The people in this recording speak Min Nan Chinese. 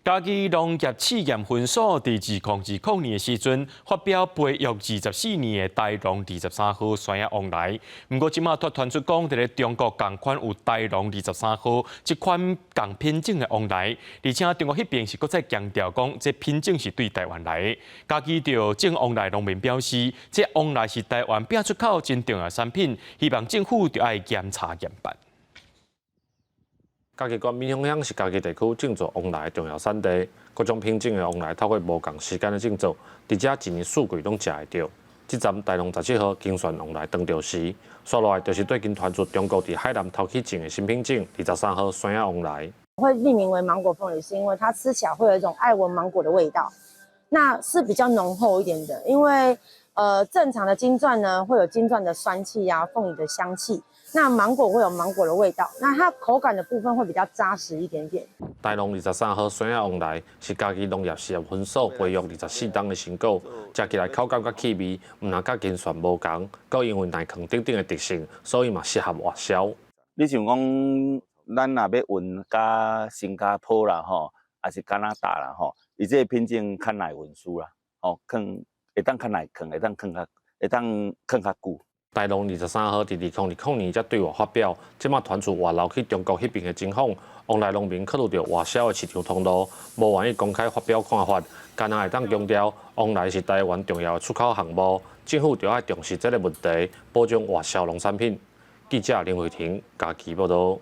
嘉義農業試驗分所佇2020年的時陣發表培育24年的大農23號山仔旺來，毋過這馬卻傳出講，佇咧中國仝款有大農二十三號這款仝品種的旺來，而且中國彼邊是閣再強調講，這品種是對台灣來的。嘉義著種旺來農民表示，這旺來是台灣拚出口真重要產品，希望政府著愛嚴查嚴辦。嘉義縣民雄鄉是嘉義地區種植旺來的重要產地，各種品種的旺來透過無仝時間的種植，佇遮一年四季攏食會著。這站大農17號金鑽旺來當著時，煞落來就是最近傳出中國佇海南偷去種的新品種23號山仔旺來。會命名為芒果鳳梨，是因為它吃起來會有一種愛文芒果的味道，那是比較濃厚一點的。因為正常的金鑽呢，會有金鑽的酸氣啊，鳳梨的香氣。那芒果會有芒果的味道，那它口感的部分會比較紮實一點點。大農23號山仔旺來是嘉義農業試驗分所培育24冬的成果，食起來口感佮氣味，毋但佮金鑽無仝，閣因為耐囥等等的特性，所以嘛適合外銷。你像講，咱若欲運佮新加坡啦吼，抑是加拿大啦吼，伊這个品種較耐運輸啦，吼，囥會當較耐囥，會當囥較久。大農23號佇2020年才對外發表，這馬傳出外流去中國彼邊的情況，旺來農民考慮著外銷的市場通路，無願意公開發表看法，干焦會當強調，旺來是台灣重要的出口項目，政府著愛重視這个問題，保障外銷農產品。記者林慧婷嘉義報導。